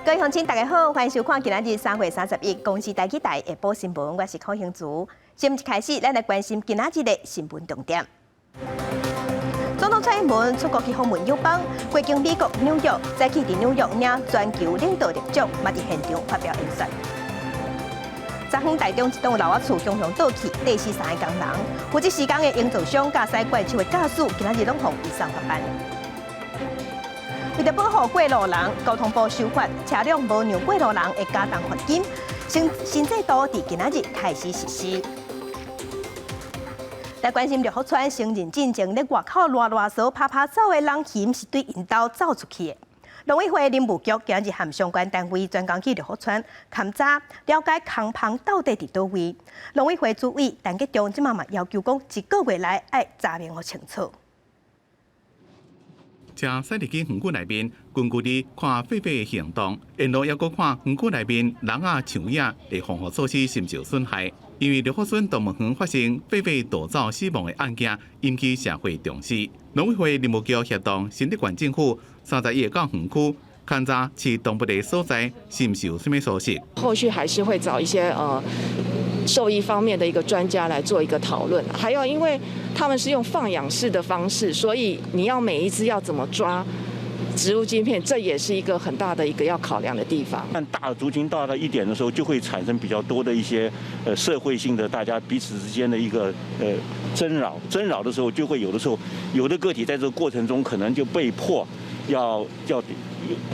各位鄉親，大家好，歡迎收看今仔日3月31公視台語台下晡新聞，我是柯興竹。新聞一開始，咱來關心今仔日的新聞重點。總統蔡英文出國去訪問友邦，過境美國紐約，早起佇紐約領全球領導力獎，嘛佇現場發表演說。昨昏台中一棟樓仔厝強強倒去，硩死三个工人，負責施工的營造商佮駛怪手的駕駛，今仔日攏予移送法辦。為著保護過路人，交通部修法，車輛無讓過路人會加重罰金。新新制度佇今仔日開始實施。來關心六福村承認進前咧外口囉囉嗦趴趴走的人熊是對𪜶兜走出去的。農委會林務局今日和相關單位專工去六福村勘查，了解空芳到底佇佗位。農委會主委陳吉仲這馬嘛要求講，一個月內愛查明予清楚。車駛入去園區內面，根據你看狒狒的行動，沿路猶閣看園區內面人仔樹影的防護措施是毋是有損害？因為六福村動物園發生狒狒逃走死亡的案件，引起社會重視。農委會林務局協同新竹縣政府31日到園區勘查飼動物的所在，是毋是有啥物疏失？後續還是會找一些獸醫方面的一個專家來做一個討論。還有，因為他們是用放養式的方式，所以你要每一隻要怎麼抓植入晶片，這也是一個很大的一個要考量的地方。但大的族群到了一點的時候，就會產生比較多的一些社會性的大家彼此之間的一個爭擾，爭擾的時候就會有的時候有的個體在這個過程中可能就被迫要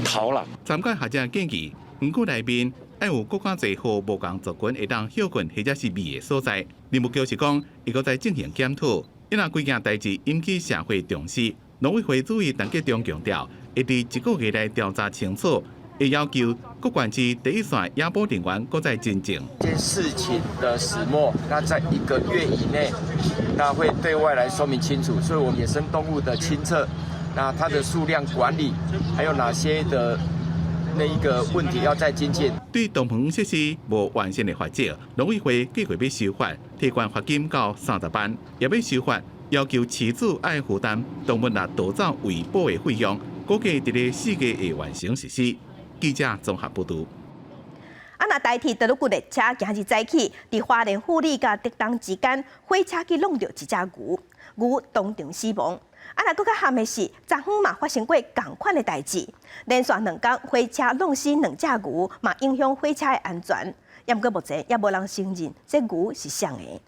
逃了。專家學者建議，園區內面愛有閣較濟號無仝族群會當歇睏或者是覕的所在。林務局是講，會閣再進行檢討。因為規件代誌引起社會重視，農委會主委陳吉仲強調，會佇一個月內調查清楚，會要求各縣市第一線野保人員閣再進行。件事情的始末，那在一個月以內，那會對外來說明清楚。所以，我們野生動物的清冊，那它的數量管理，還有哪些的那一個問題要再精進。對動物園設施無完善的罰則，農委會計劃欲修法，提懸罰金到30萬，也欲修法要求飼主愛負擔動物若逃走維保的費用，估計佇咧4月會完成實施。記者綜合報導。啊，若台鐵德魯固列車今日早起，佇花蓮富里佮竹東之間，火車去挵著一隻牛，牛當場死亡。啊，若閣較慘的是，昨昏嘛發生過仝款的代誌，連續兩工火車挵死兩隻牛，嘛影響火車的安全。毋過目前猶無人承認這牛是誰的。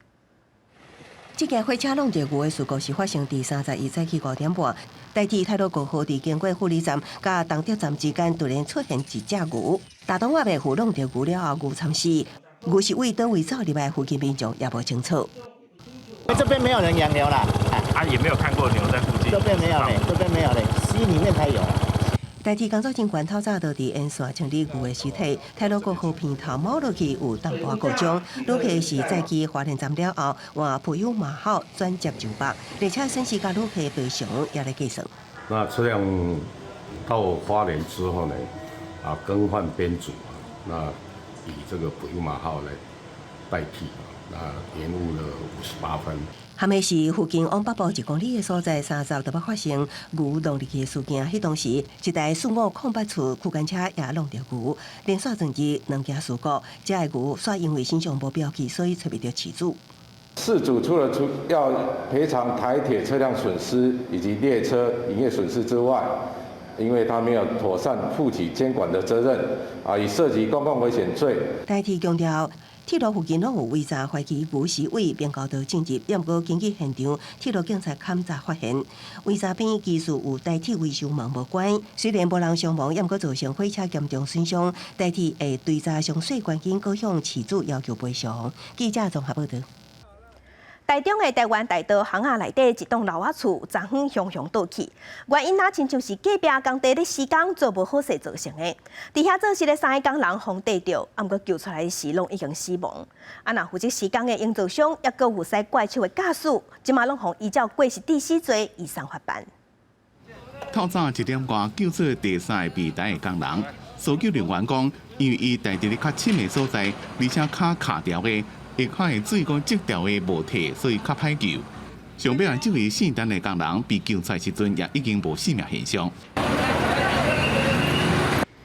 這件火車挵著牛的事故是發生佇31早起5點半，台鐵太魯閣號佇經過富里站佮東竹站之間，突然出現一隻牛。大東外面挵著牛了後，牛慘死，牛是對佗位走入來，附近民眾也無清楚。這邊沒有人養牛啦，啊，也沒有看過牛在附近。這邊沒有嘞，這邊沒有嘞，溪裡面才有。台鐵工作人員透早就佇沿線清理牛的屍體，太魯閣號邊頭摸落去有淡薄故障，旅客是載去花蓮站了後，換普悠瑪號轉接上北，列車損失佮旅客賠償也咧計算。那車輛到花蓮之後呢，啊，更換編組，那以這個普悠瑪號來代替，那延誤了58分。慘的是附近往北部1公里的所在，三十就捌發生牛挵入去的事件。彼當時，一台4508次區間車也挵著牛，連續兩日兩件事故，這个牛煞因為身上無標記，所以揣袂著飼主。事主除了出要賠償台鐵車輛損失以及列車營業損失之外，因為他沒有妥善負起監管的責任，啊，已涉及公共危險罪。台鐵強調，鐵路附近攏有圍柵，懷疑牛是對邊溝道進入，毋過根據現場鐵路警察勘查發現，圍柵邊其實有台鐵維修網無關。雖然無人傷亡，毋過造成火車嚴重損傷，台鐵會追查詳細原因，閣向飼主要求賠償。記者綜合報導。台中的台灣大道巷仔內底一棟樓仔厝，昨昏雄雄倒去，原因若親像是隔壁工地咧施工做無好勢造成的。佇遐做事的三个工人予硩著，毋過救出來時攏已經死亡。啊，若負責施工的營造商，抑閣有駛怪手的駕駛，這馬攏予依照過失致死罪移送法辦。透早1點外救出第三个被硩的工人，搜救人員講，因為伊硩佇咧較深的所在，而且跤卡牢的。下跤的水閣積牢的無退，所以較歹救。上尾啊，這位姓陳的工人被救出來時陣，也已經無生命現象。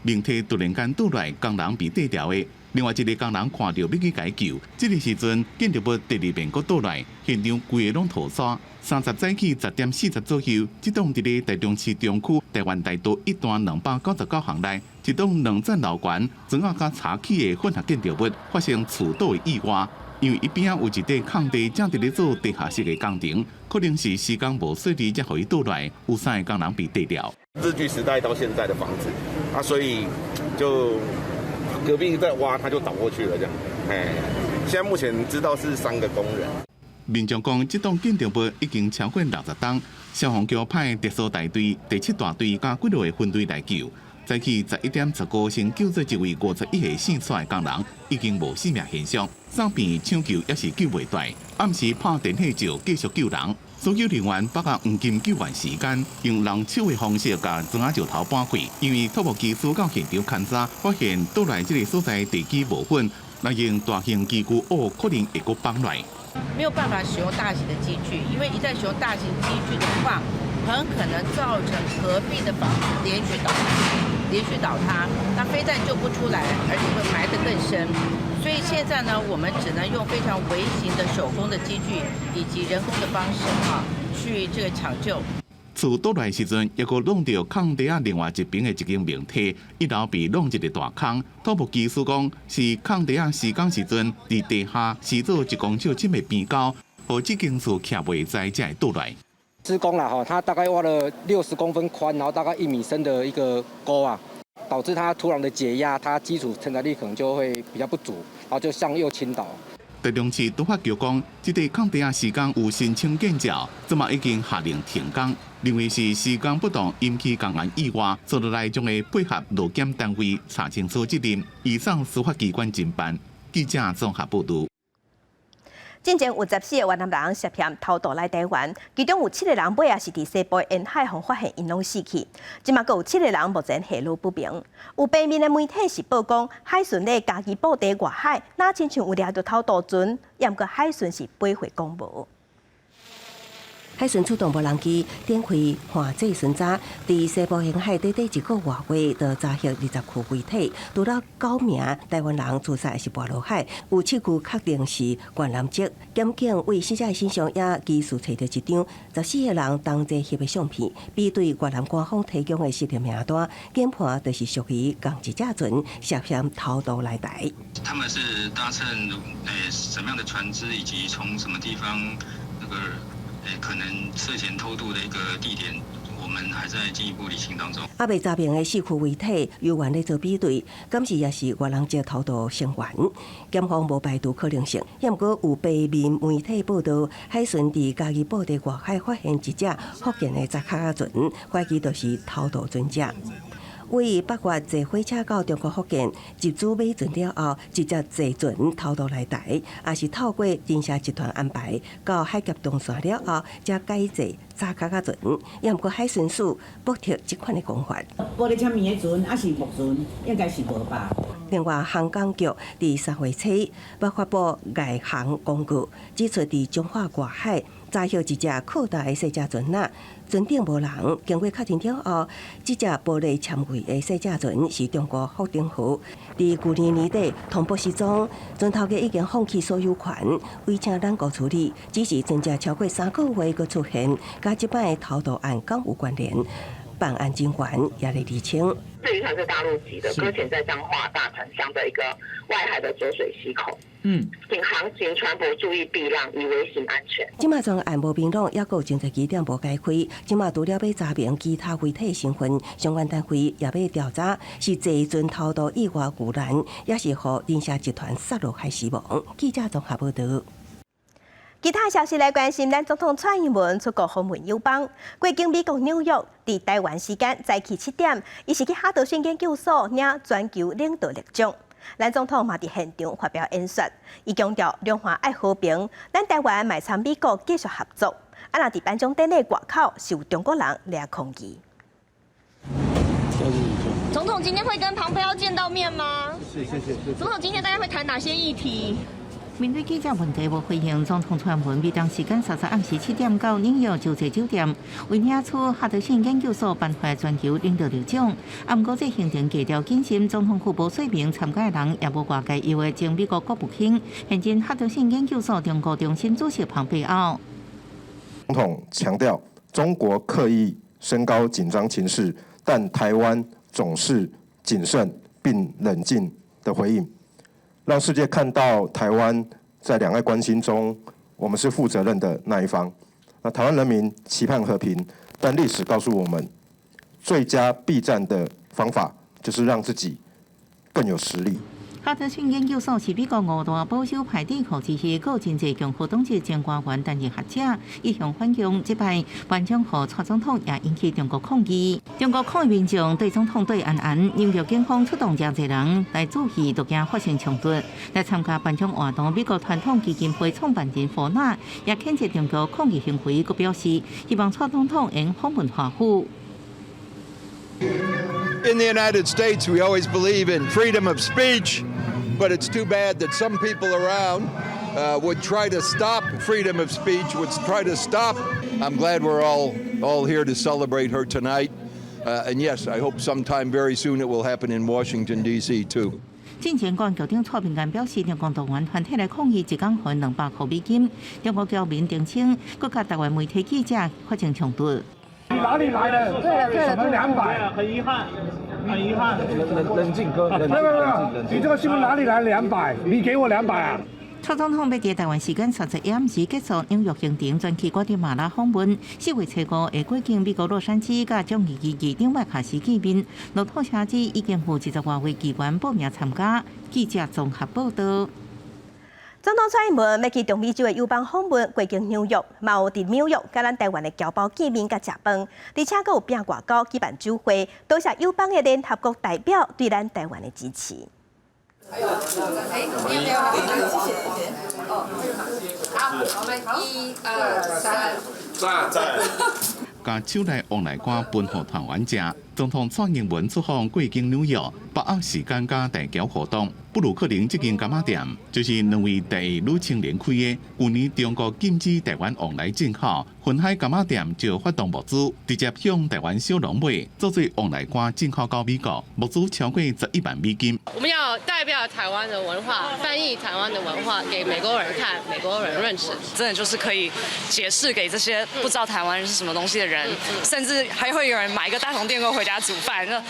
明體突然間倒落，工人被綴牢的。另外一个工人看著欲去共救，這个時陣建築物第二遍閣倒落，現場規个攏塗沙。30早起10點40左右，這棟佇咧台中市中區台灣大道一段299巷內，一棟兩層樓懸磚仔佮柴起的混合建築物發生厝倒的意外。因為伊邊仔有一塊空地，正佇咧做地下室的工程，可能是施工無細膩，才予伊倒落，有三个工人被綴牢。日據時代到現在的房子，啊，所以就隔壁在挖，他就倒過去了，這樣。哎，現在目前知道是三個工人。民眾講，這棟建築物已經超過60冬，消防局派特殊大隊第7大隊佮幾落個分隊來救。早起11點15，先救出一位51歲姓蔡的工人，已經無生命現象。送院搶救也是救袂斷，暗時拍電火石繼續救人。搜救人員把握黃金救援時間，用人手的方式共磚仔石頭搬開。因為土木技師到現場勘查，發現倒來這个所在地基無穩，若用大型機具挖可能會閣崩來。沒有辦法使用大型的機具，因為一旦使用大型機具的話，很可能造成隔壁的房子連續倒塌，連續倒塌，那非但救不出來，而且會埋得更深。所以現在呢，我們只能用非常微型的手工的機具以及人工的方式哈，去這個搶救。厝倒來時陣，猶閣弄著空地仔另外一邊的一間明體，一樓被弄一个大空。土木技師講，是空地仔施工時陣，佇地下施做1公尺深的邊溝，予這間厝徛袂在才會倒來。施工啦，吼，它大概挖了60公分寬，然後大概1米深的一個溝啊，導致它土壤的擠壓，它基礎承載力可能就會比較不足，然後就向右傾倒。台中市都發局講，這塊空地仔施工有申請建照，這馬已經下令停工，認為是施工不當引起工安意外，接落來將會配合勞檢單位查清楚責任，移送司法機關偵辦。記者綜合報導。進前有14個越南人涉嫌偷渡來台灣，其中有七个人尾仔是佇西部沿海予發現𪜶攏死去。這馬閣有七个人目前下落不明。有平面的媒體是報講，海巡咧嘉義布袋外海，若親像有掠著偷渡船，毋過海巡是飛回講無。海巡出動無人機展開換製巡查，佇西部沿海短短一個外月，就查獲20具遺體。除了九名台灣人自殺是跋落海，有七具確定是越南籍。檢警為死者身上也疑似揣著一張14個人同齊翕的相片，比對越南官方提供的識別名單，研判就是屬於仝一隻船涉嫌偷渡來台。他們是搭乘什麼樣的船隻，以及從什麼地方那個？可能涉嫌偷渡的一個地點，我們還在進一步釐清當中。猶未查明的四具遺體，猶原咧做比對，敢是也是越南籍偷渡成員？檢方無排除可能性。毋過有平面媒體報道，海巡佇嘉義布袋外海發現一隻福建的雜殼仔船，懷疑就是偷渡船隻。為8月坐火車到中國福建，集資買船了後，直接坐船偷渡來台，也是透過人蛇集團安排到海峽中線了後，才改坐雜殼仔船。也毋過海巡署駁斥這款的講法。玻璃纖維的船，抑是木船，應該是無吧。另外，航港局佇3月初，捌發布礙航公告，指出佇彰化外海查獲一隻擴大的細隻船仔，船頂無人。經過確認了後，這隻玻璃纖維的細隻船是中國福鼎號。佇舊年年底通報失蹤，船頭家已經放棄所有權，委請咱國處理。只是船隻超過3個月閣出現，佮這擺的偷渡案敢有關聯？辦案警員也咧釐清。這漁船是大陸籍的，擱淺在彰化大潭鄉的一個外海的濁水溪口。請航行船舶注意避讓，以維行安全。這馬全案無明朗，猶閣有真濟疑點無解開。這馬除了欲查明其他遺體身份，相關單位也欲調查是坐船偷渡意外遇難，抑是予人蛇集團殺落海死亡。記者綜合報導。其他消息來關心，咱總統蔡英文出國訪問友邦，過境美國紐約，佇台灣時間早起7點，伊是去哈德遜研究所領全球領導力獎。咱總統嘛佇現場發表演說，伊強調兩岸愛和平，咱台灣嘛會參美國繼續合作。啊，若佇頒獎典禮外口是有中國人掠抗議。總統今天會跟龐佩奧見到面嗎？謝謝謝謝。總統今天大概會談哪些議題？面對記者問題無回應，總統蔡英文美東時間30暗時7點到紐約洲際酒店，為領取哈德遜研究所頒發全球領導力獎。啊，毋過這行程低調謹慎，總統府無說明參加的人，也無外界憂的前美國國務卿、現任哈德遜研究所中國中心主席龐貝奧。總統強調，中國刻意升高緊張情勢，但台灣總是謹慎並冷靜的回應，讓世界看到台灣在兩岸關係中，我們是負責任的那一方。那台灣人民期盼和平，但歷史告訴我們，最佳避戰的方法就是讓自己更有實力。哈德遜研究所是美國五大保守派智庫之一，閣有真濟共和黨籍前官員擔任學者，一向反共。這擺頒獎予蔡總統也引起中國抗議。中國抗議民眾對總統對安安，紐約警方出動誠濟人來阻嚇，都驚發生衝突。來參加頒獎活動，美國傳統基金會創辦人霍納也譴責中國抗議行為，閣表示希望蔡總統會訪問華府。 In the United States, we always believe in freedom of speech, but it's too bad that some people around would try to stop freedom of speech, would try to stop. I'm glad we're all here to celebrate her tonight. And yes, I hope sometime very soon it will happen in Washington, D.C. too. 進前國安局長蔡明安表示，中共動員團體來抗議，一工罰200塊美金。中國僑民澄清，閣佮台灣媒體記者發生衝突。你哪裡來的？對了對了，什麼200？很遺憾，很遺憾。冷冷靜，哥，冷靜，冷靜。你這個新聞哪裡來兩百？你給我兩百啊？蔡總統欲佇台灣時間31暗時結束紐約行程，轉去瓜地馬拉訪問。4月初5會過境美國洛杉磯，佮眾議院議長麥卡錫見面。路透社指已經有20外位議員報名參加。記者綜合報道。總統蔡英文欲去中美洲的友邦訪問，過境紐約，嘛有佇紐約佮咱台灣的僑胞見面佮食飯，而且閣有拚外交舉辦酒會，多謝友邦的聯合國代表對咱台灣的支持。哎，你要不要？謝謝謝謝。哦，好，我們一二三，讚讚。共手內旺來瓜分予台灣食。總統蔡英文出訪過境紐約，北歐時間佮大橋活動。布魯克林這間柑仔店就是兩位第一女青年開的。舊年中國禁止台灣旺來進口，雲海柑仔店就發動募資，直接向台灣小農買，做做旺來瓜進口到美國，募資超過11萬美金。我們要代表台灣的文化，翻譯台灣的文化給美國人看，美國人認識，真的就是可以解釋給這些不知道台灣是什麼東西的人，甚至還會有人買一個大同電鍋回家煮飯，那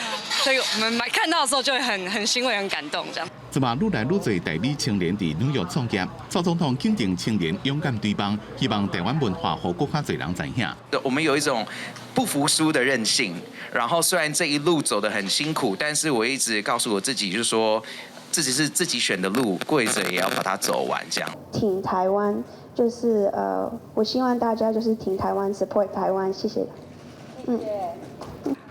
所以我們買看到的時候就會很欣慰、很感動，這樣。這馬愈來愈濟台美青年佇紐約創業，蔡總統肯定青年勇敢追夢，希望台灣文化予閣較濟人知影。我們有一種不服輸的韌性，然後雖然這一路走得很辛苦，但是我一直告訴我自己，就是說自己是自己選的路，跪着也要把它走完，這樣。挺台灣，就是我希望大家就是挺台灣，support 台灣，謝謝。嗯。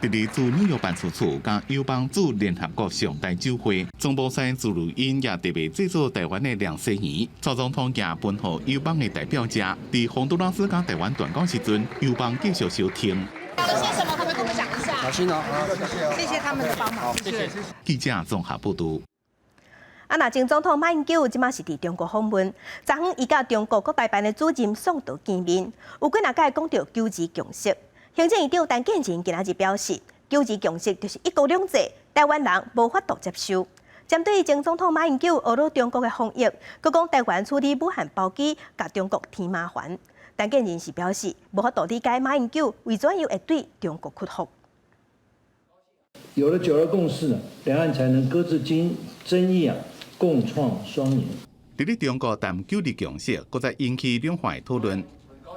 佇咧駐紐約辦事處佮友邦駐聯合國上台酒會，總部司朱如茵也特別製作台灣的涼絲圓。蔡總統也分予友邦的代表食。佇洪都拉斯佮台灣斷交時陣，友邦繼續收聽。謝什麼？可不可以跟我們講一下？小心哦，謝謝，謝謝他們的幫忙，謝謝。記者綜合報道。啊，若前總統馬英九這馬是佇中國訪問，昨昏伊佮中國國台辦的主任宋濤見面，有幾若擺講著九二共識。行政院長陳建仁今仔日表示，九二共識就是一國兩制，台灣人無法度接受。針對前總統馬英九呵咾中國的防疫，閣講台灣處理武漢包機，共中國添麻煩。陳建仁是表示，無法度理解馬英九為怎樣會對中國屈服。有了九二共識，兩岸才能擱置爭議啊，共創雙贏。佇咧中國談九二共識，閣再引起兩岸討論。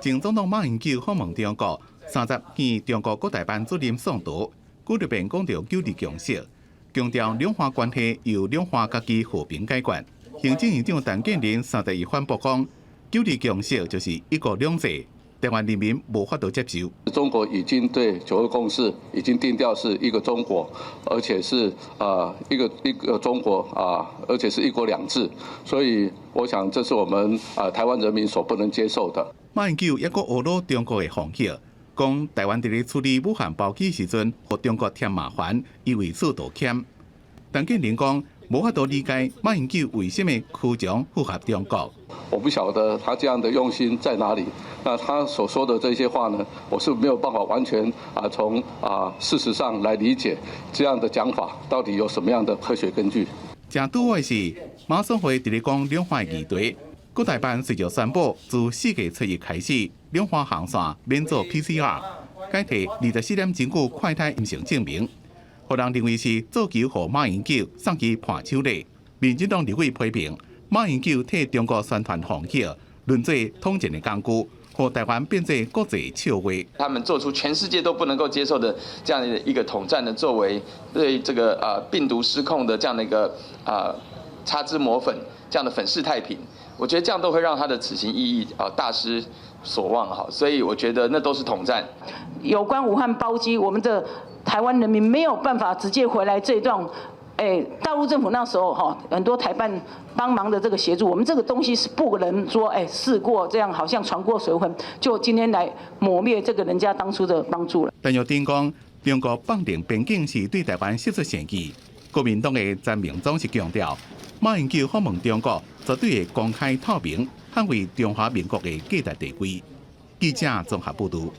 前總統馬英九訪問中國，30見中國國台辦主任宋濤，閣特別講著九二共識，強調兩岸關係由兩岸家己和平解決。行政院長陳建仁31反駁講，九二共識就是一國兩制，台灣人民無法度接受。中國已經對九二共識已經定調是一個中國，而且是啊一個中國啊，而且是一國兩制，所以我想這是我們啊台灣人民所不能接受的。馬英九猶閣呵咾中國的防疫，講台灣佇咧處理武漢包機時陣，予中國添麻煩，伊為此道歉。陳建仁講，無法度理解馬英九為啥物屈從附和中國。我不曉得他這樣的用心在哪裡。那他所說的這些話呢，我是沒有辦法完全從事實上來理解這樣的講法到底有什麼樣的科學根據。誠拄的是，馬總會佇咧講兩岸議題，國台辦隨著宣布，自4月初1開始，兩岸航線免做 PCR，改提24點鐘久快篩陰性證明，予人認為是做球予馬英九送去伴手禮。民進黨立委批評馬英九替中國宣傳防疫，淪做統戰的工具，予台灣變做國際笑話。他們做出全世界都不能夠接受的這樣的一個統戰的作為，對這個病毒失控的這樣的一個擦脂抹粉這樣的粉飾太平，我覺得這樣都會讓他的此行意義大失所望哈，所以我覺得那都是統戰。有關武漢包機，我們的台灣人民沒有辦法直接回來這一段。大陸政府那時候哈，很多台辦幫忙的這個協助，我們這個東西是不能說試過這樣，好像船過水分，就今天來抹滅這個人家當初的幫助了。陳玉珍講，中國放任邊境是對台灣釋出善意。國民黨的陳明忠是強調，馬英九訪問中國絕對會公開透明，捍衛中華民國的價值地位。記者綜合報導。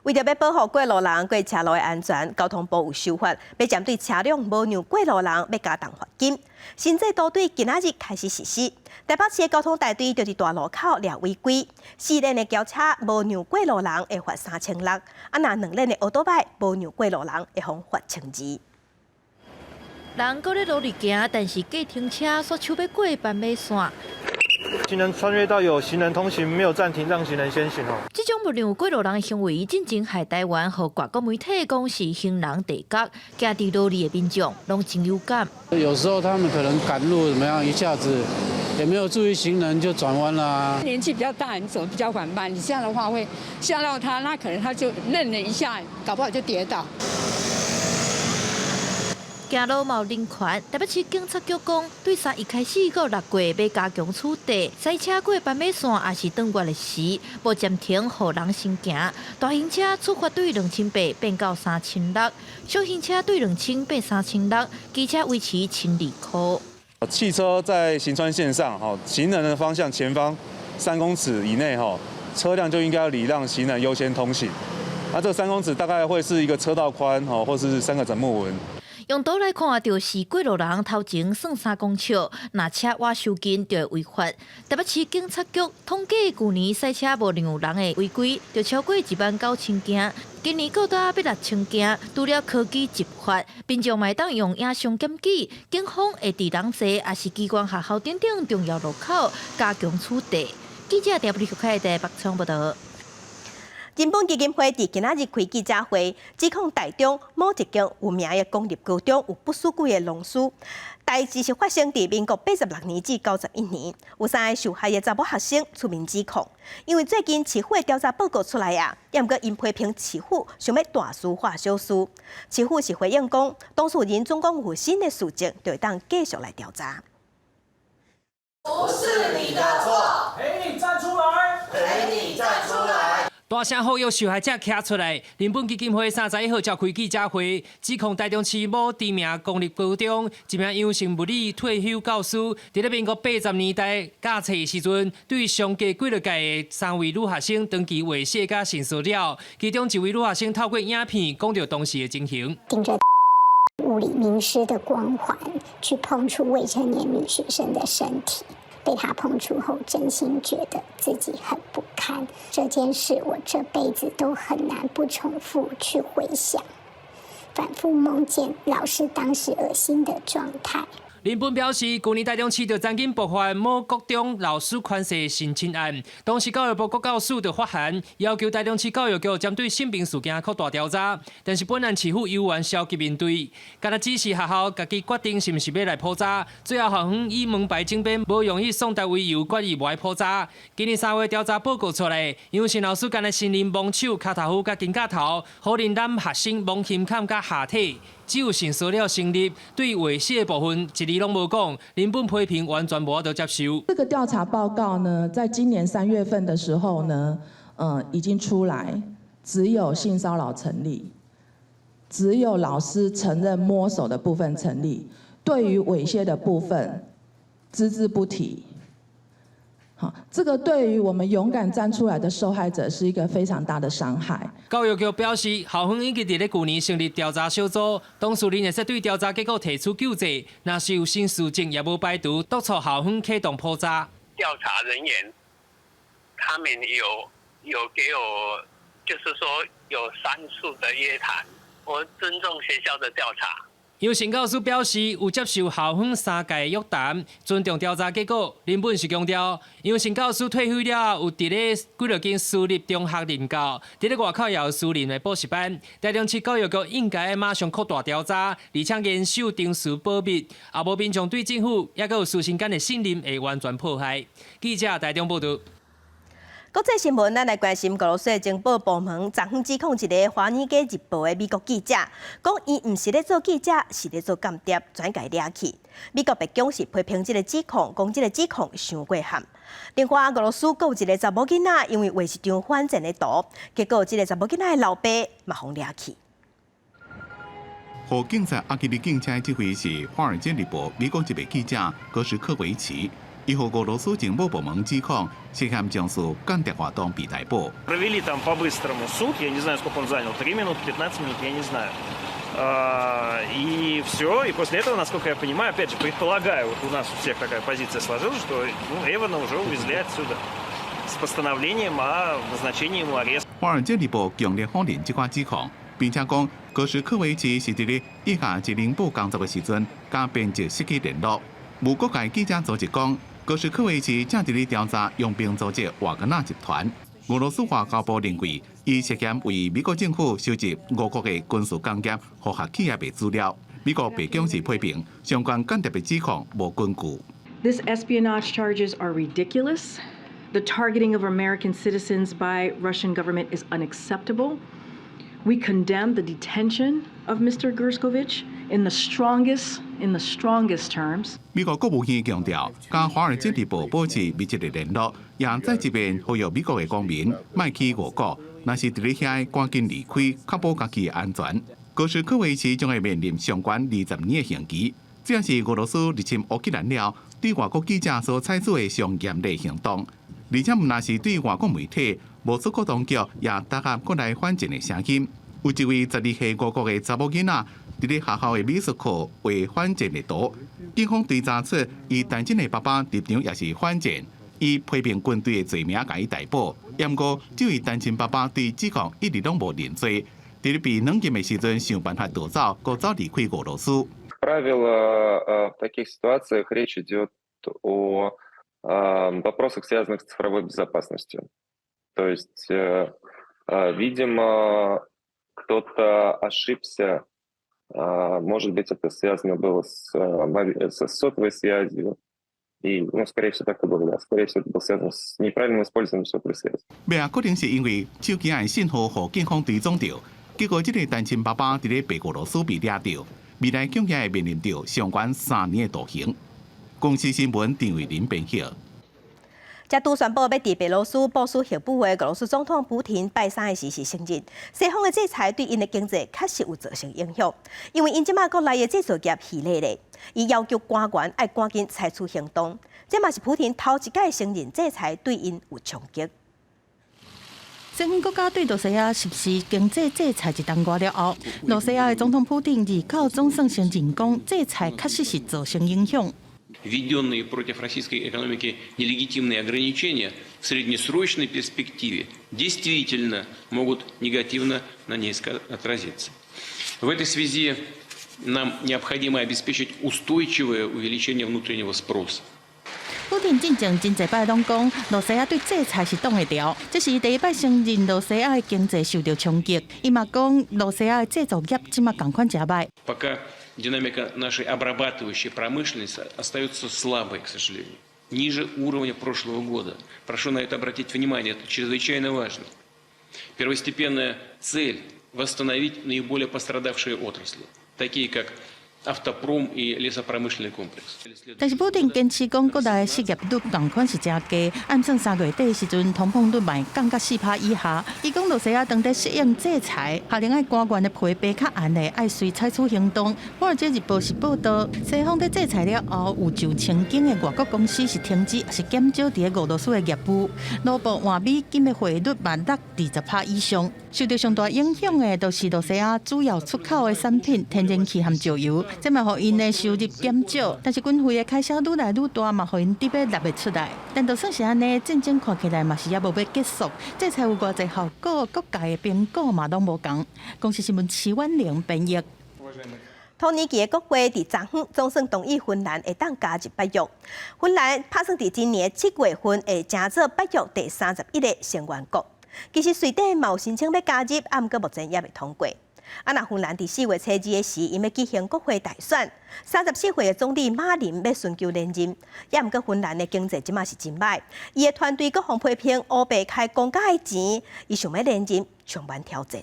為著欲保護過路人過車路的安全，交通部有修法，欲針對車輛無讓過路人，欲加重罰金。新制度對今仔日開始實施。台北市的交通大隊就佇大路口掠違規，四輪的轎車無讓過路人會罰3600，啊若兩輪的歐多擺無讓過路人會予罰1200。人閣咧努力行，但是計程車煞搶欲過斑馬線。行人穿越到有行人通行，沒有暫停，讓行人先行哦。這種無讓過路人的行為，進前害台灣予外國媒體講是行人地獄，行佇路裡的民眾攏真有感。有時候他們可能趕路怎麼樣，一下子也沒有注意行人就轉彎啦。年紀比較大，你走比較緩慢，你這樣的話會嚇到他，那可能他就愣了一下，搞不好就跌倒。行路嘛有人權，台北市警察局講，對3一開始到6月欲加強取締，賽車過斑馬線抑是轉彎的時，無暫停予人先行。大型車處罰對2800變到3600，小型車對2000變3600，機車維持1200塊。汽車在行穿線上，行人的方向前方3公尺以內，車輛就應該要禮讓行人優先通行。那這3公尺大概會是一個車道寬，或是3個枕木紋。用圖來看，就是過路人頭前算3公尺，若車倚傷近就會違法。台北市警察局統計，舊年賽車無讓人的違規，就超過19000件。今年擴大欲6000件。除了科技執法，民眾嘛會當用影像檢舉，警方會佇人濟抑是機關學校等等重要路口加強取締。記者調布里克的北昌報道。人本基金會佇今仔日開記者會，指控台中某一間有名的公立高中有不守規的老師。代誌是發生佇民國86年至91年，有三個受害的查某學生出面指控。因為最近市府的調查報告出來啊，毋過𪜶批評市府想欲大事化小事。市府是回應講，當事人總講有新的事證，就會當繼續來調查。不是你的錯，陪你站出來，陪你站出來。大聲呼籲受害者徛出來。人本基金會31號召開記者會，指控台中市某知名公立高中一名楊姓物理退休教師，佇咧民國80年代教冊時陣，對上屆幾落屆的三位女學生長期猥褻佮性騷擾，其中一位女學生透過影片講著當時的情形。頂著物理名師的光環去碰觸未成年女學生的身體。被他碰觸後，真心覺得自己很不堪。這件事我這輩子都很難不重複去回想，反覆夢見老師當時噁心的狀態。林本表示，舊年台中市就曾經爆發某國中老師權勢性侵案，當時教育部國教署就發函要求台中市教育局針對性平事件擴大調查，但是本案市府猶原消極面對，干焦指示學校家己決定是毋是欲來普查，最後校方以門牌整編無容易送達為由，決議無愛普查。今年3月調查報告出來，楊姓老師干焦承認摸手、跤頭趺佮肩胛頭，否認攬學生摸胸坎佮下體。只有性騷擾成立，對猥褻的部分一字攏無講，林本批評完全無法度接受。這個調查報告呢，在今年3月份的時候呢，已經出來，只有性騷擾成立，只有老師承認摸手的部分成立，對於猥褻的部分只字不提。好，這個對於我們勇敢站出來的受害者是一個非常大的傷害。教育局表示，校方已經佇咧舊年成立調查小組，當事人會使對調查結果提出救濟，若是有新事證，也無排除督促校方啟動普查。調查人員，他們有給我，就是說有三次的約談，我尊重學校的調查。楊姓教師表示，有接受校方三屆約談，尊重調查結果。林本是強調，楊姓教師退休了後，有佇咧幾落間私立中學任教，佇咧外口也有私人的補習班。台中市教育局應該馬上擴大調查，而且嚴守程序保密，啊無民眾對政府抑閣有師生間的信任會完全破壞。記者台中報導。國際新聞，咱來關心俄羅斯的情報部門昨昏指控一個《華爾街日報》的美國記者，講伊毋是咧做記者，是咧做間諜，轉共掠去。美國白宮是批評這個指控，講這個指控傷過分。另外，俄羅斯閣有一個查某囡仔，因為畫一張反戰的圖，結果這個查某囡仔的老爸嘛予掠去。予警察押去的警車這位是《華爾街日報》美國籍的記者戈什科維奇。伊予俄羅斯情報部門指控涉嫌從事間諜活動被逮捕。 Провели там по-быстрому суд, я не знаю, сколько он занял, 3 минуты, 15 минут, я не знаю. И все, и после этого, насколько я понимаю, опять же, предполагаю, вот у нас у всех такая позиция сложилась, что, ну, Эвана уже увезли отсюда с постановлением о назначении ему ареста. 華爾街日報強烈否認這款指控，並且講戈什科維奇是佇咧以下一零部工作的時陣，佮編輯失去聯絡。無國界記者組織講，戈什科維奇正佇咧調查傭兵組織瓦格納集團。俄羅斯外交部認為，伊涉嫌為美國政府收集俄國的軍事工業和企業的資料。美國白宮是批評相關間諜的指控無根據。 This espionage charges are ridiculous. The targeting of American citizens by Russian government is unacceptable. We condemn the detention of Mr. Gershkovich in the strongest terms. 美國國務院強調，佮華爾街日報保持密切的聯絡，也再一遍呼籲美國的公民莫去俄國，若是佇咧遐趕緊離開，確保家己的安全。戈什科維奇將會面臨上懸20年的刑期，這也是俄羅斯入侵烏克蘭了對外國記者所採取的上嚴厲行動，而且毋但是對外國媒體，莫斯科當局也打壓國內反戰的聲音。有一位12歲俄國的查某囡仔，佇咧學校的美術課畫反戰的圖，警方追查出伊單親的爸爸立場也是反戰，以批評軍隊的罪名共伊逮捕。毋過，這位單親爸爸對指控一直攏無認罪，佇咧被軟禁的時陣想辦法逃走，閣走離開俄羅斯。 Правило, в таких ситуациях речь идет о вопросах, связанных с цифровой безопасностью. То есть, видимо, кто-то ошибся. Может быть, это связано было с сотовой связью. И, ну, скорее всего, так и было, да. Скорее всего, это было связано с неправильным использованием сотовой связи. 未啊，可能是因為手機的信號予警方追蹤著，結果這個單親爸爸佇咧白俄羅斯被掠著，未來恐驚會面臨著上懸3年的徒刑。公視新聞陳慧琳編譯。才拄宣布欲佇白羅斯部署核武的俄羅斯總統普廷拜三的時是承認，西方的制裁對𪜶的經濟確實有造成影響，因為𪜶這馬國內的製造業疲累咧，伊要求官員愛趕緊採取行動。這嘛是普廷頭一擺承認制裁對𪜶有衝擊。西方國家對羅西亞實施經濟制裁一冬外了後，羅西亞的總統普廷二九總算承認講，制裁確實是造成影響。 Введенные против российской экономики нелегитимные ограничения в среднесрочной перспективе действительно могут негативно на ней отразиться. В этой связи нам необходимо обеспечить устойчивое увеличение внутреннего спроса. 普廷進前真濟擺攏講，羅西亞對制裁是擋會牢，這是伊第一擺承認羅西亞的經濟受著衝擊。伊嘛講，羅西亞的製造業這馬仝款誠䆀。 Пока динамика нашей обрабатывающей промышленности остается слабой, к сожалению, ниже уровня прошлого года. Прошу на это обратить внимание, это чрезвычайно важно. Первостепенная цель – восстановить наиболее пострадавшие отрасли, такие как Автопром и лесопромышленный комплекс. 但是普丁堅持講，國內失業率仝款是誠低，按算3月底的時陣，通膨率嘛會降到4趴以下。伊講露西亞當佇適應制裁，下令愛官員的皮白較硬的，愛隨採取行動。華爾街日報是報道，西方佇制裁了後，有上千間的外國公司是停止，抑是減少佇俄羅斯的業務。盧布換美金的匯率嘛落20趴以上。受著上大影響的，就是露西亞主要出口的產品天然氣和石油，這嘛予𪜶的收入減少。但是軍費的開銷愈來愈大，嘛予𪜶得欲納袂出來。但就算是按呢，戰爭看起來嘛是猶無欲結束。制裁有偌濟效果，各界的評估嘛攏無仝。公視新聞徐婉玲編譯。土耳其的國會佇昨昏總算同意芬蘭會當加入北約。芬蘭拍算佇今年7月份會成做北約第31個成員國。其實瑞典嘛有申請欲加入，啊，毋過目前猶未通過。啊，若芬蘭佇4月初2的時，𪜶欲舉行國會大選，34歲的總理馬林欲尋求連任。也毋過芬蘭的經濟這馬是真䆀，伊的團隊閣予批評烏白開公家的錢，伊想欲連任充滿挑戰。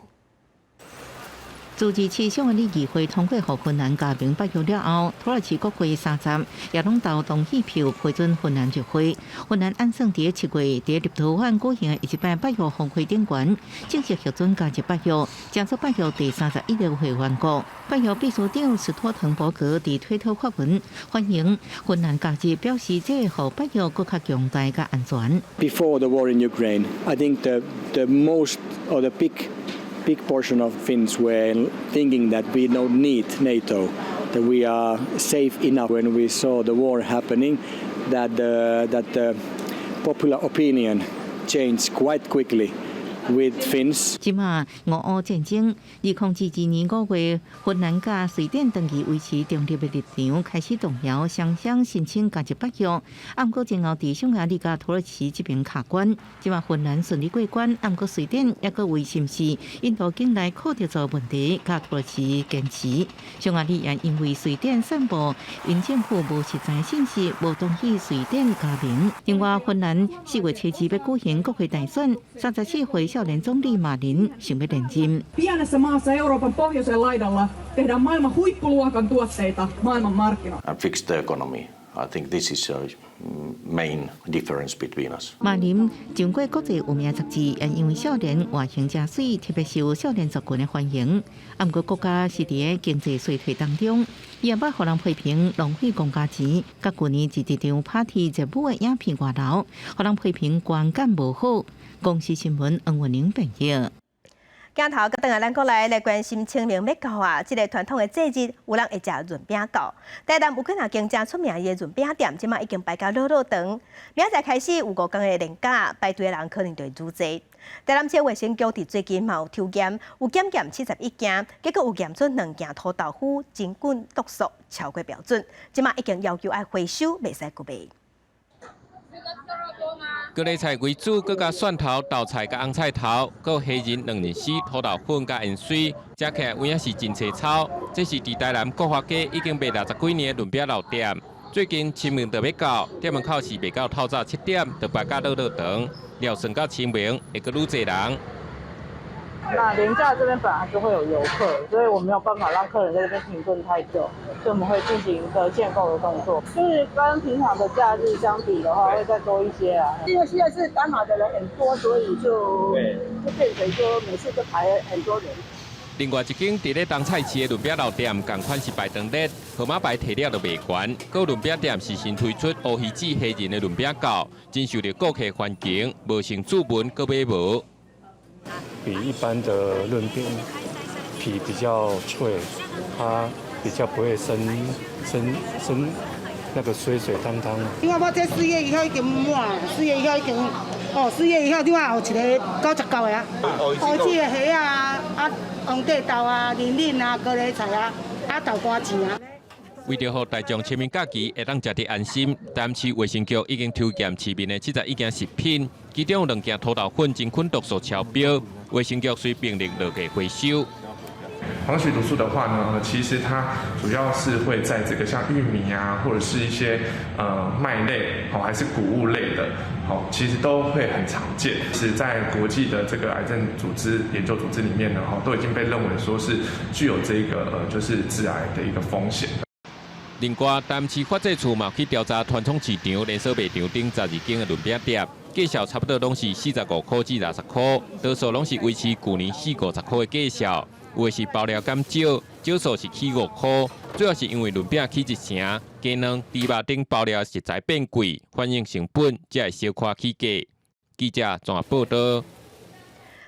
自治市匈牙利議會通過予芬蘭加盟北約了後，土耳其國會三站也攏投同意票批准芬蘭入會。芬蘭按算佇7月佇立陶宛舉行的第一擺北約峰會頂懸，正式核准加入北約，成做北約第31個會員國。北約秘書長斯托滕伯格佇推特發文歡迎芬蘭加入，表示這會予北約閣較強大佮安全。 Before the war in Ukraine, I think the most or the big portion of Finns were thinking that we don't need NATO, that we are safe enough. When we saw the war happening, that the popular opinion changed quite quickly with Finns. 這馬俄烏戰爭，2022年5月，芬蘭佮瑞典長期維持中立的立場開始動搖，雙雙申請加入北約。啊，毋過前後佇匈牙利佮土耳其這邊卡關。這馬芬蘭順利過關，啊，毋過瑞典猶閣為是毋是印度境內庫德族問題，佮土耳其堅持。匈牙利也因為瑞典散布𪜶政府無實在信息，無同意瑞典加盟。另外，芬蘭4月初2欲舉行國會大選，34歲少年總理馬林想欲連任。 Pienessä maassa Euroopan pohjoisen laidalla tehdään maailman huippuluokan tuotteita maailman markkinoilla. And fix the economy. I think this is a main difference between us. 馬林上過國際有名雜誌，也因為少年外形誠媠，特別受少年族群的歡迎。啊，毋過國家是佇經濟衰退當中，伊也捌予人批評浪費公家錢，佮舊年佇一場 party 熱舞的影片外流，予人批評觀感無好。公視新聞黃文玲編譯。鏡頭閣轉來咱國內來關心清明欲到啊，這個傳統的節日有人會食潤餅糕。台南有幾若間誠出名的潤餅店，這馬已經排甲落落長。明仔載開始有5天的連假，排隊的人可能就會愈濟。台南市衛生局佇最近嘛有抽驗，有檢驗71件，結果有驗出兩件塗豆腐真菌毒素超過標準，這馬已經要求愛回收，袂使閣賣。高麗菜為主，閣加蒜頭、豆菜佮紅菜頭，閣有蝦仁、卵仁絲、土豆粉佮芫荽，食起來有影是真青草。這是佇台南國華街已經賣60幾年的潤餅老店。最近清明就欲到，店門口是賣到透早7點，就排甲落落長。料算到清明會閣愈濟人。那連假這邊本來就會有遊客，所以我沒有辦法讓客人在這邊停頓太久，所以我們會進行一個限購的動作，就是跟平常的假日相比的話，會再多一些啊。因為現在是趕馬的人很多，所以就變成說每次都排很多人。另外一間佇咧東菜市的潤餅老店，仝款是排長列，號碼牌提了就賣懸。閣潤餅店是新推出烏魚子蝦仁的潤餅糕，真受著顧客歡迎，無成注文閣買無。比一般的潤餅皮比較脆，它比較不會生那個水水湯湯。因為我這4月以後已經滿，四月以後已經，哦，4月以後另外有一個99個啊，烏魚子的蝦啊，啊，黃底豆啊、仁仁啊、高麗菜啊，啊豆乾醬啊。為著予大眾清明假期會當食得安心，台南市衛生局已經抽驗市面的71件食品，其中有兩件塗豆粉真菌毒素超標，衛生局遂命令落架回收。黃麴毒素的話呢，其實它主要是會在這個像玉米啊，或者是一些麥類，好，還是穀物類的，好，其實都會很常見。是在國際的這個癌症組織研究組織裡面呢，都已經被認為說是具有這個就是致癌的一個風險。另外，台南市發展處嘛去調查傳統市場、連鎖賣場等12間的潤餅店，價數差不多攏是45塊至60塊，多數攏是維持舊年40-50塊的價數。有的是包料減少，少數是起5塊，主要是因為潤餅起一成，雞卵、豬肉等包料食材變貴，反映成本才會小可起價。記者綜合報道。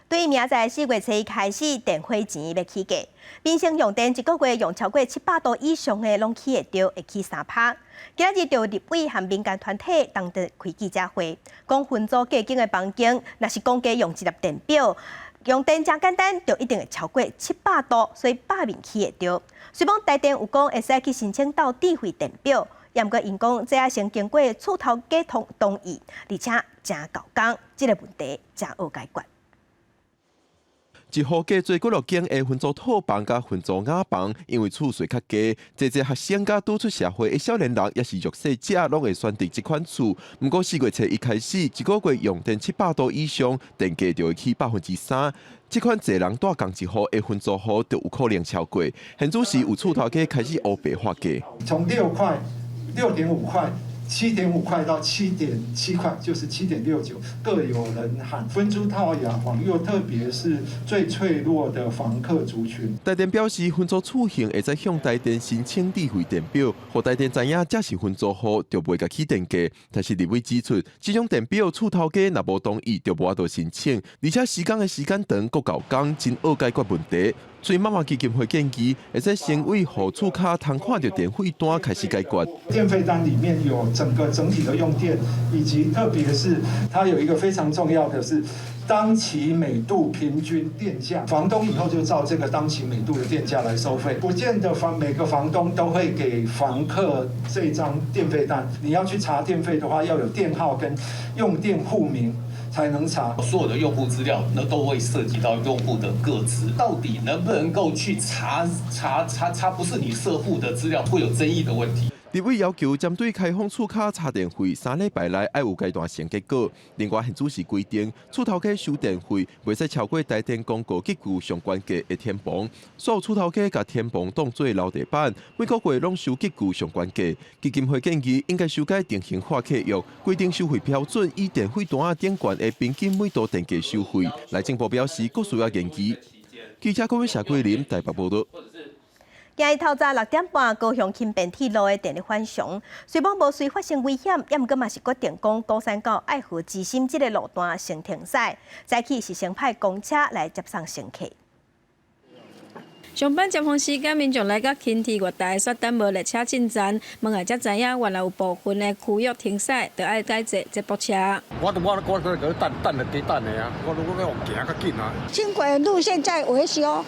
對明仔4月初一開始，電費錢欲起價，民生用電一個月用超過700度以上的，攏起會著，會起3%。今仔日就立委和民間團體當地開記者會，講分租隔間的房間，若是講加用一粒電錶，用電誠簡單，就一定會超過700度，所以罷免起會著。雖罔台電有講會使去申請鬥智慧電錶，也毋過𪜶講這愛先經過厝頭家同意，而且誠猴工，這個問題誠惡解決。一戶加做幾落間的分租套房佮分租雅房，因為厝稅較低，濟濟學生佮拄出社會的少年人，抑是弱勢者，攏會選擇這款厝。毋過4月初一開始，一個月用電700度以上，電價就會起3%。這款濟人蹛仝一戶的分租戶就有可能超過。現主時有厝頭家開始烏白喊價，從6塊、6.5塊、7.5塊到7.7塊，就是7.69，各有人喊分租套雅房，又特別是最脆弱的房客族群。台電表示，分租厝型會使向台電申請智慧電錶，予台電知影這是分租戶，就袂共起電價。但是立委指出，這種電錶厝頭家若無同意，就無法度申請，而且施工的時間長，閣猴工，真惡解決問題。所以媽媽基金會建議，會使先為予厝跤通看著電費單開始解決。電費單裡面有整個整體的用電，以及特別是它有一個非常重要的是當期每度平均電價，房東以後就照這個當期每度的電價來收費，不見得每個房東都會給房客這張電費單。你要去查電費的話，要有電號跟用電戶名才能查。所有的用戶資料，那都會涉及到用戶的個資，到底能不能夠去查查查查？不是你設戶的資料，會有爭議的問題。立委要求針對開放厝跤查電費，3禮拜內愛有階段性結果。另外，現主時規定，厝頭家收電費袂使超過台電公告級距上懸價的天棚。所有厝頭家共天棚當做樓地板，每個月攏收級距上懸價。基金會建議應該修改定型化契約，規定收費標準以電費單頂懸的平均每度電價收費。內政部表示，閣需要研究。記者郭偉謝桂林台北報導。今日透早6點半，高雄輕便鐵路的電力反常，雖罔無隨發生危險，也毋過嘛是決定講鼓山到愛河之心這个路段先停駛，早起是先派公車來接送乘客。上班尖峰時間，民眾來到輕鐵月台，煞等無列車進站，門外才知影原來有部分的區域停駛，就愛改坐接駁車。我都我我都等等的，佇等的啊，我我欲行較緊啊。輕軌路線在維修。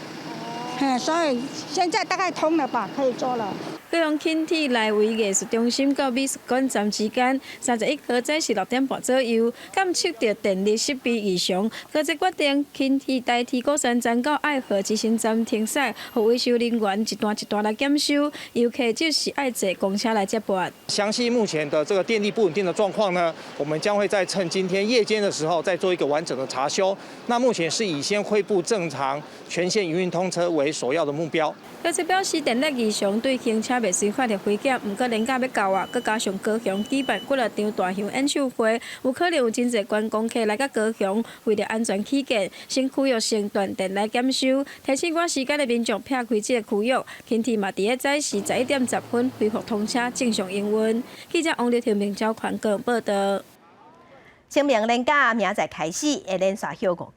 所以現在大概通了吧，可以坐了。高雄輕鐵來回藝術中心到美術館站之間，31號早時6點半左右，監測著電力設備異常，閣再決定輕鐵台鐵鼓山站到愛河之心站停駛，予維修人員一段一段來檢修，遊客就是愛坐公車來接駁。詳細目前的這個電力不穩定的狀況呢，我們將會在趁今天夜間的時候再做一個完整的查修。那目前是以先恢復正常全線營運通車為首要的目標。閣再表示電力異常對行車袂隨發著危險，毋過連假欲到啊，閣加上高雄舉辦幾若場大型演唱會，有可能有真濟觀光客來到高雄，為著安全起見，先區域性斷電來檢修，提醒趕時間的民眾避開這个區域。輕鐵嘛佇咧早時11點10分恢復通車，正常營運。記者王麗婷、明昭權高報導。清明連假明仔載開始會連續歇5工，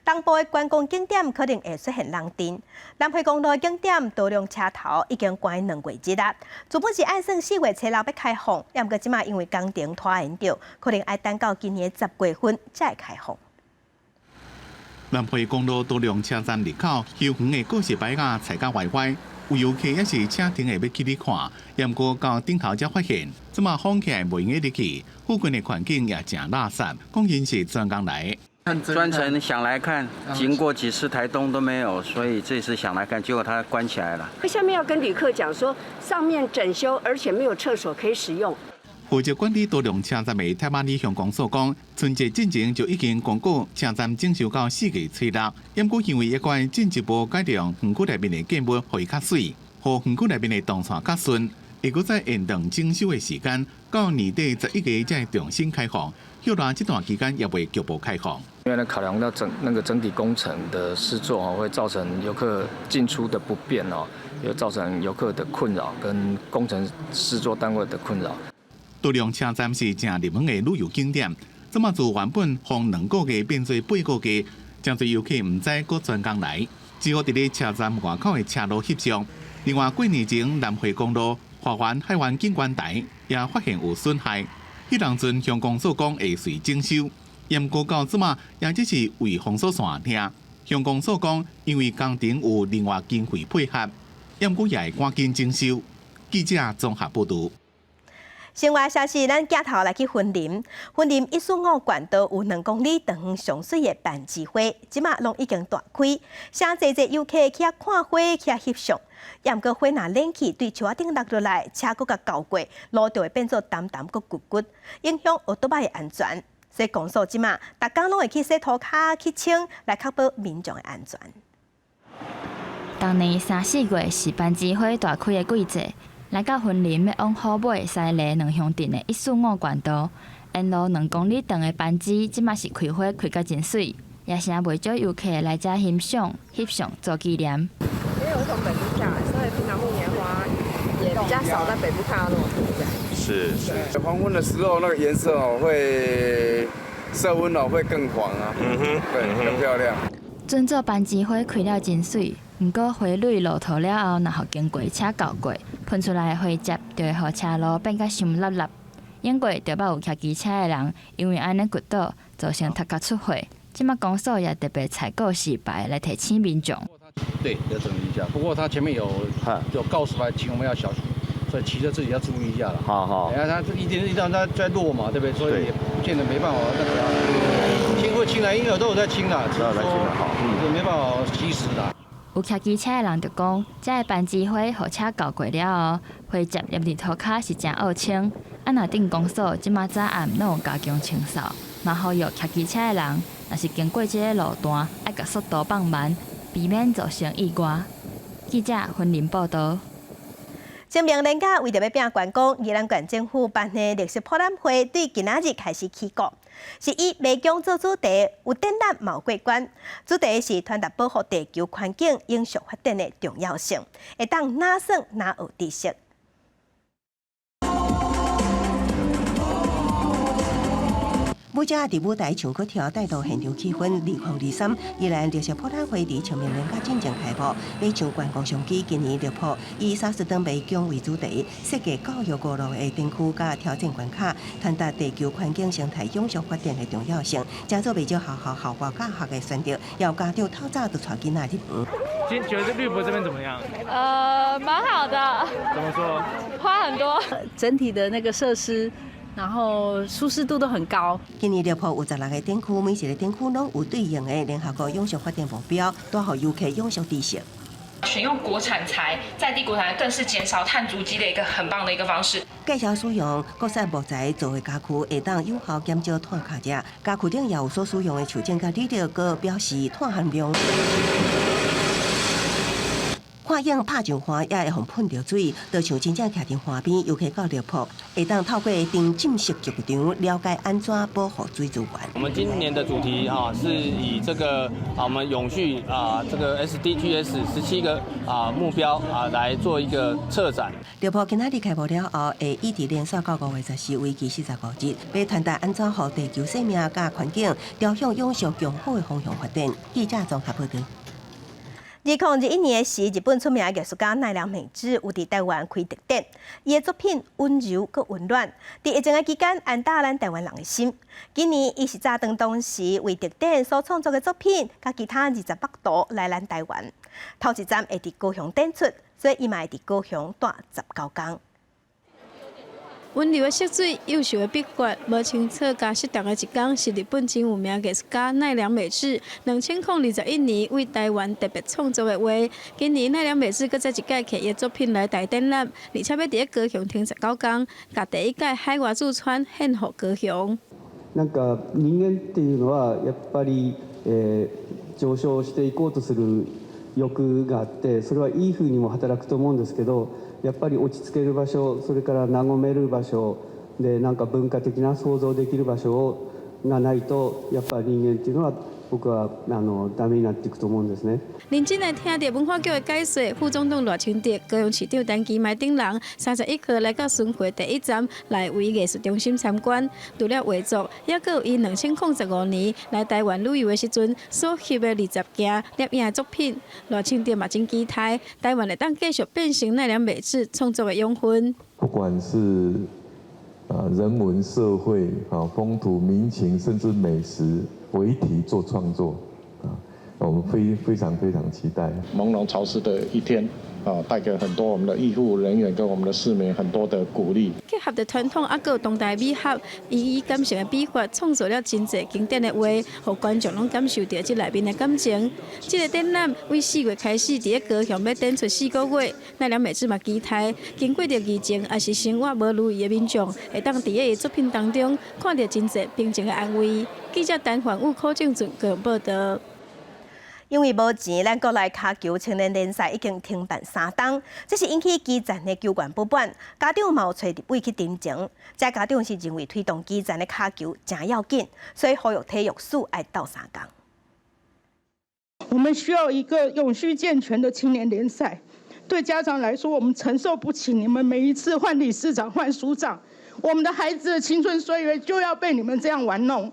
東部的觀光景點可能會出現人陣。南迴公路的景點多良車頭已經關2月日啦。原本是按算4月初六欲開放，毋過這馬因為工程拖延著，可能愛等到今年10月份才會開放。南迴公路多良車站入口，休園的告示牌仔踩甲歪歪。有遊客抑是車停的欲去咧看，毋過到頂頭才發現，這馬封起來袂用得入去，附近的環境也誠垃圾，講𪜶是專工來。專程想來看，經過幾次台東都沒有，所以這次想來看，結果它關起來了。下面要跟旅客講說，上面整修，而且沒有廁所可以使用。負責管理多良車站的太馬里鄉公所講，春節進前就已經公告車站整修到4月初六，毋過因為一貫進一步改良園區內面的建物，予伊較媠，予園區內面的動線較順，會閣再延長整修的時間，到年底11月才會重新開放。後來這段期間也袂局部開放。因為呢，考量到整那個整體工程的施作哦，會造成遊客進出的不便哦，又造成遊客的困擾跟工程施作單位的困擾。多良車站是誠熱門的旅遊景點，這馬自原本封兩個月變做8個月，誠濟遊客毋知閣專工來，只好佇咧車站外口的車路翕相。另外，過年前南迴公路花園海灣景觀台也發現有損害，彼當陣鄉公所講會隨整修，毋過到這馬也只是圍封鎖線爾。鄉公所講，因為工程有另外經費配合，毋過也會趕緊整修。記者綜合報導。新聞消息，咱鏡頭來去雲林，雲林一四五縣道有2公里長上媠的攀枝花，這馬攏已經大開，誠濟濟遊客去遐看花，去遐翕相。毋過花若冷去對樹仔頂落落來，車閣共鉤過，路就會變做澹澹閣骨骨，影響歐多擺的安全。所以公所這馬，逐工攏會去洗塗跤去清，來確保民眾的安全。逐年三四月是攀枝花大開的季節。來到雲林欲往虎尾、西螺兩鄉鎮的一四五縣道，沿路2公里長的攀枝，這馬是開花開甲真媠，也誠袂少遊客來遮欣賞、翕相做紀念。因為我從北部下來，所以平常木棉花也比較少在北部看到那麼多。是是，黃昏的時候那個顏色哦會色溫哦會更黃啊，嗯哼，對，更漂亮。準做攀枝花開了真媠，毋過花蕊落塗了後，若予經過車鉤過，噴出來的花汁就會予車路變甲傷澘澘。頂過就捌有騎機車的人，因為按呢滑倒，造成頭殼出血。這馬公所也特別採告示牌來提醒民眾。對，要整理一下。不過他前面有告示牌，請我們要小心，所以騎車自己要注意一下啦。好好。等下他一點一張他在落嘛，對不對？所以也不見得沒辦法那個。清會清啦，因為都有在清啦，只是說沒辦法及時啦。有騎機車的人就講，這个攀枝花予車鉤過了後，花汁黏佇塗跤是誠惡清。啊，若鎮公所這馬早暗攏有加強清掃，嘛呼籲騎機車的人，若是經過這个路段，愛共速度放慢，避免造成意外。記者雲林報導。清明連假為著欲拼觀光，宜蘭縣政府辦的綠色博覽會對今仔日開始起鼓，是以迷宮做主題，有展覽嘛有過關。主題是傳達保護地球環境、永續發展的重要性，會當哪耍哪學知識。舞者佇舞台唱歌跳，帶動現場氣氛。2023宜蘭綠色博覽會佇清明連假進前開幕，馬上觀光商機。今年綠博以30燈迷宮為主題，設計教育五路的燈區佮挑戰關卡，傳達地球環境生態永續發展的重要性。誠濟袂少學校校外教學的選擇，也有家長透早就帶囡仔入園。今覺得綠博這邊怎麼樣？蠻好的。怎麼說？花很多。整體的那個設施。然後舒適度都很高。今年綠博有16個展區，每一個展區攏有對應的聯合國永續發展目標，帶予遊客永續知識。選用國產材，在地國產更是減少碳足跡的一個很棒的一個方式。介紹使用國產木材做的家具，會當有效減少碳足跡。家具頂也有所使用的樹種佮履歷，閣表示碳含量。看影拍上岸也會予噴著水，就像真正徛佇岸邊，遊客到綠博，會當透過沉浸式劇場了解按怎保護水資源。我們今年的主題哈是以這個啊，我們永續啊，這個 SDGs 17個啊目標啊來做一個策展。綠博今仔日開幕了後，會一直連續到5月14，為期45日，欲傳達按怎予地球生命佮環境朝向永續良好的方向發展。記者綜合報導。2021年時，日本出名藝術家奈良美智有佇台灣開特展，伊的作品溫柔閣溫暖，佇疫情的期間安搭咱台灣人的心。今年伊是早轉當時為特展所創作的作品，佮其他28幅圖來咱台灣。頭一站會佇高雄展出，所以伊嘛會佇高雄蹛19工。溫柔的色水、幼秀的筆法、無清楚加適當的一工，是日本真有名藝術家奈良美智2021年為台灣特別創作的畫。今年奈良美智閣再一屆提伊的作品來台展覽，而且欲佇咧高雄停19工，共第一屆海外駐村獻予高雄。なんか人間っていうのはやっぱり、上昇していこうとする欲があって、それはいいふうにも働くと思うんですけど、やっぱり落ち着ける場所、それから和める場所で、なんか文化的な想像できる場所がないと、やっぱり人間っていうのは僕はダメになっていくと思うんですね。認真來聽著文化局的解說，副總統賴清德、高雄市長陳其邁等人，31號來到巡迴第一站內圍藝術中心參觀。除了畫作，猶閣有伊2015年來台灣旅遊的時陣所翕的20件攝影的作品。賴清德嘛真期待台灣會當繼續變成奈良美智創作的養分。不管是人文社會啊、風土民情，甚至美食為題做創作啊，我們非常非常期待。朦朧潮濕的一天啊，帶給很多我們的醫護人員跟我們的市民很多的鼓勵。結合著傳統啊，閣有當代美學，伊以感性的筆法創作了真濟經典的畫，予觀眾攏感受著這內面的感情。這个展覽為4月開始佇咧高雄欲展出4個月，奈良美智嘛期待，經過著疫情，抑是生活無如意的民眾，會當佇咧伊作品當中看著真濟平靜的安慰。記者陳環武、柯正俊高雄報導。因為無錢，咱國內跤球青年聯賽已經停辦3冬，這是引起基層的球員不滿，家長嘛有揣立委去陳情。這家長是認為推動基層的跤球誠要緊，所以呼籲體育署愛鬥相共。我們需要一個永續健全的青年聯賽。對家長來說，我們承受不起你們每一次換理事長、換署長，我們的孩子的青春歲月就要被你們這樣玩弄。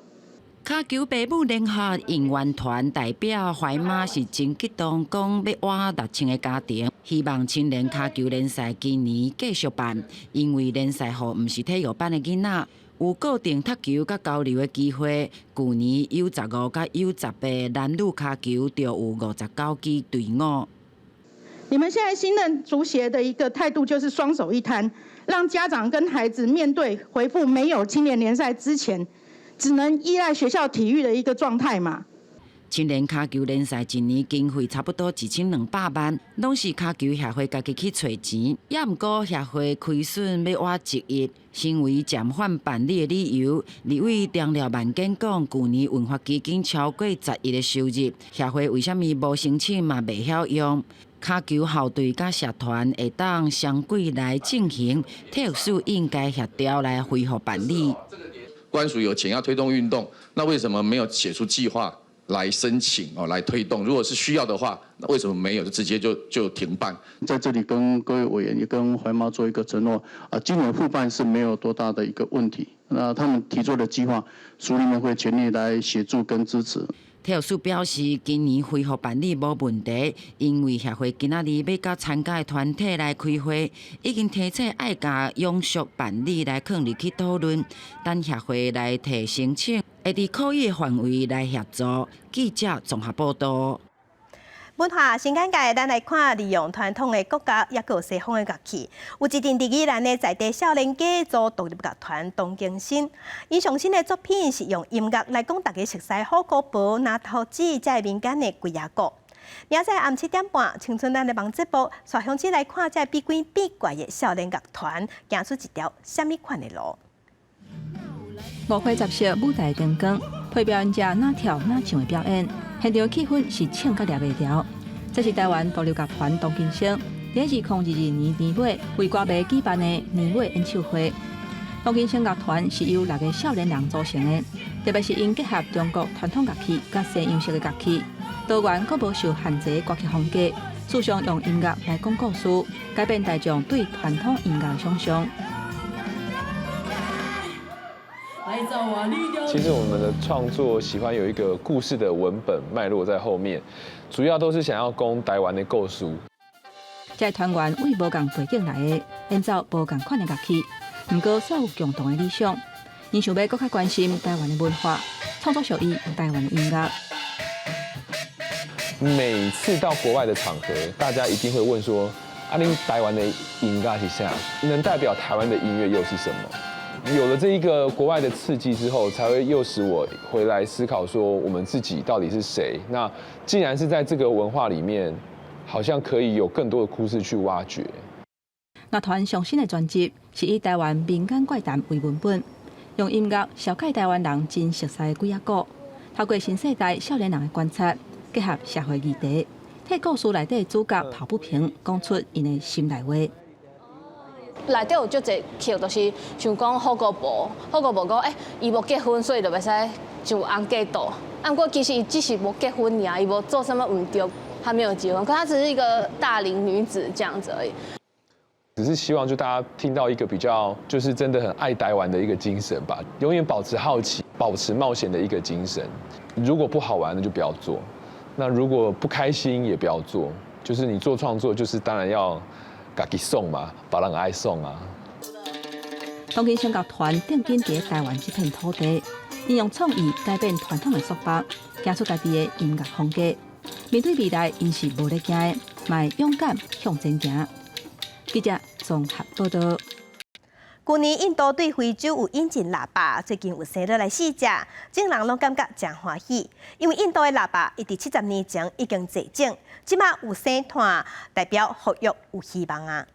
跤球爸母聯合應援團代表懷媽是真激動，講欲倚6000个家庭，希望青年跤球聯賽今年繼續辦，因為聯賽予毋是體育班的囡仔有固定踢球佮交流的機會。舊年 U15佮 U18男女跤球就有59支隊伍。你們現在新任足協的一個態度就是雙手一攤，讓家長跟孩子面對恢復沒有青年聯賽之前，只能依賴學校體育的一個狀態嘛。青年跤球聯賽一年經費差不多1200萬，攏是跤球協會家己去揣錢，也毋過協會虧損欲倚1億，成為暫緩辦理的理由。立委張廖萬堅講，舊年文化基金超過10億的收入，協會為啥物無申請嘛袂曉用？跤球校隊佮社團會當雙軌來進行，體育署應該協調來恢復辦理。官署有錢要推動運動，那為什麼沒有寫出計劃來申請哦，來推動？如果是需要的話，那為什麼沒有就直接就停辦？在這裡跟各位委員也跟懷媽做一個承諾啊，今年復辦是沒有多大的一個問題。那他們提出的計劃，署裡面會全力來協助跟支持。體育署表示，今年恢復辦理無問題，因為協會今仔日欲佮參加的團體來開會，已經提出愛共永續辦理來囥入去討論，等協會來提申請，會佇可以的範圍來協助。記者綜合報導。文化新眼界，咱來看利用傳統的國家，抑閣有西方的樂器。有一陣佇宜蘭的在地少年家組獨立樂團東京新，𪜶上新的作品是用音樂來講大家熟悉虎姑婆、藍頭姊這民間的鬼仔故。明仔載暗7點半，青春咱的網節目，帶鄉親來看這比鬼變怪的少年樂團，行出一條啥物款的路。五花雜色舞台燈光，配表演者若跳若唱的表演，現場氣氛是衝甲掠袂牢。這是台灣獨立樂團東京星，佇2022年年尾為歌迷舉辦的年尾演唱會。東京星樂團是由6個少年人組成的，特別是𪜶結合中國傳統樂器佮西洋式的樂器，多元閣無受限制歌曲風格，注重用音樂來講故事，改變大眾對傳統音樂的想像。其實我們的創作喜歡有一個故事的文本脈絡在後面，主要都是想要講台灣的故事。這個團員為無仝背景來的，演奏無仝款的樂器，毋過煞有共同的理想，𪜶想欲閣較關心台灣的文化，創作屬於台灣的音樂。每次到國外的場合，大家一定會問說：啊，恁台灣的音樂是啥？能代表台灣的音樂又是什麼？有了這一個國外的刺激之後，才會誘使我回來思考說，我們自己到底是誰？那既然是在這個文化裡面，好像可以有更多的故事去挖掘。樂團上新的專輯是以台灣民間怪談為文本，用音樂紹介台灣人真熟似的鬼仔故，透過新世代少年人的觀察，結合社會議題，替故事內底主角抱不平，講出𪜶的心內話。內底有足濟曲，就是像講好姑婆，好姑婆講，伊無結婚，所以就袂使上翁嫁倒。啊，毋過其實伊只是無結婚爾，伊無做啥物毋對，他沒有結婚，可她只是一個大齡女子這樣子而已。只是希望就大家聽到一個比較，就是真的很愛台灣的一個精神吧，永遠保持好奇、保持冒險的一個精神。如果不好玩，那就不要做；那如果不開心，也不要做。就是你做創作，就是當然要家己爽嘛，別人愛爽啊。當今聲樂團定根佇台灣這片土地，運用創意改變傳統的束縛，行出家己的音樂風格。面對未來，𪜶是無咧驚的，嘛會勇敢向前行。記者綜合報道。舊年印度對非洲有引進臘霸，最近有生落來四隻，眾人攏感覺誠歡喜，因為印度的臘霸伊佇70年前已經絕種，這馬有生湠，代表復育有希望啊！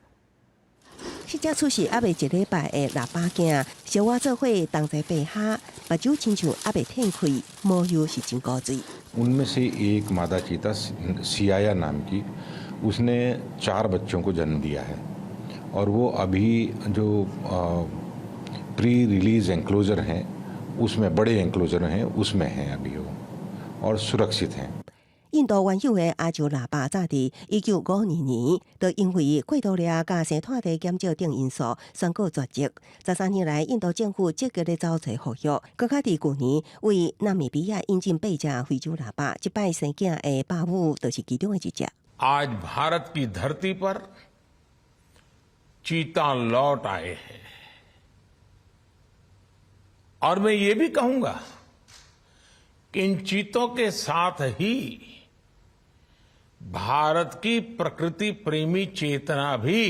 四隻出世猶未一禮拜的臘霸囝，小我做伙同齊爬蝦，目睭親像猶未褪開，毛又是真古錐。 उनमें से एक मादा चीता सियाया नाम की, उसने चार बच्चों को जन्म दिया है और वो अभी जो pre release enclosure हैं, उसमें बड़े एंक्लोजर हैं, उसमें हैं अभी वो और सुरक्षित हैं。印度原有的亞洲臘霸早佇1952年，就因為過度獵佮生湠地減少等因素，宣告絕跡。13年來，印度政府積極咧走揣復育，閣較佇舊年為納米比亞引進八隻非洲臘霸，這擺生囝的霸母就是其中的一隻。 आज भारत की धरती पर चीता लौट आए हैं और मैं ये भी कहूंगा कि इन चीतों के साथ ही भारत की प्रकृति प्रेमी चेतना भी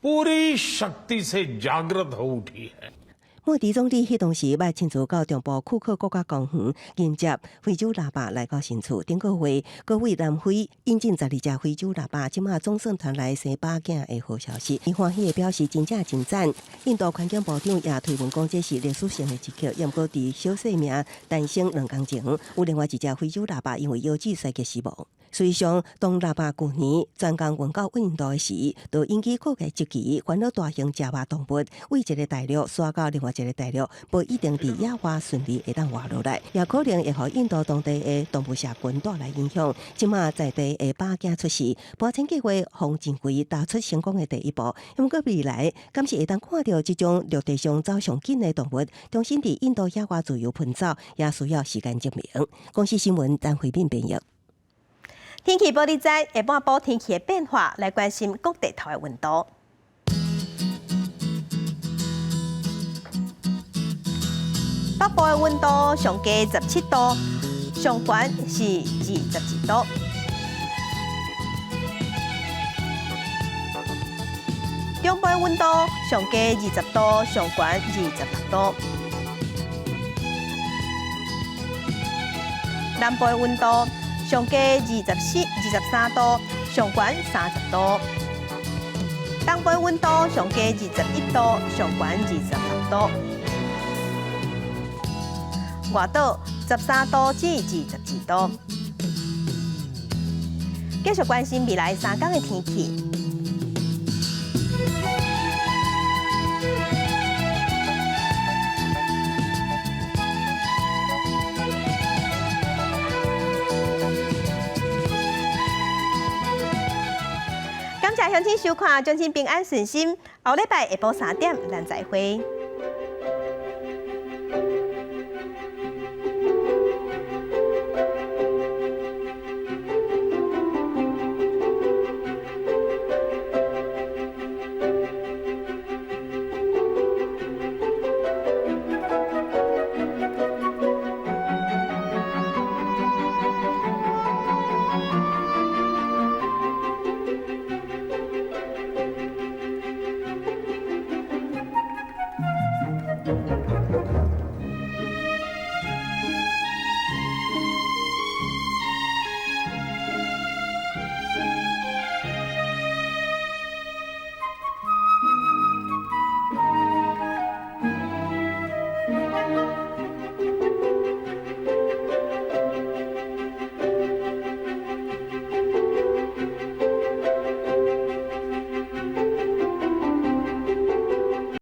पूरी शक्ति से जागृत हो उठी है。莫迪總理彼當時捌親自到中部庫克國家公園迎接非洲臘霸來到新厝。頂個月，閣為南非引進12隻非洲臘霸，這馬總算傳來生霸囝的好消息。伊歡喜的表示真正真讚。印度環境部長也推文講，這是歷史性的一刻。毋過佇小細命誕生兩工前，有另外一隻非洲臘霸因為腰肌衰竭死亡。事實上，當臘霸舊年專工運到印度的時，就引起各界質疑，煩惱大型食肉動物為一個大陸徙到另外一個大陸，無一定佇野外順利會當活落來，也可能會予印度當地的動物社群帶來影響。這馬在地的霸囝出世，搬遷計畫予認為踏出成功的第一步。毋過未來，敢是會當看著這種陸地上走上緊的動物，重新佇印度野外自由奔走，也需要時間證明。公視新聞陳慧敏編譯。天氣報你知，下半晡天氣的變化，來關心各地頭的溫度。北部的溫度上低17度，上懸是22度。中部的溫度上低20度，上懸26度。南部的溫度上低24、23度，上懸30度。東部溫度上低21度，上懸26度。外島13度至22度。繼續關心未來3天的天氣。感謝鄉親收看，祝恁平安順心。後禮拜下晡3點，咱再會。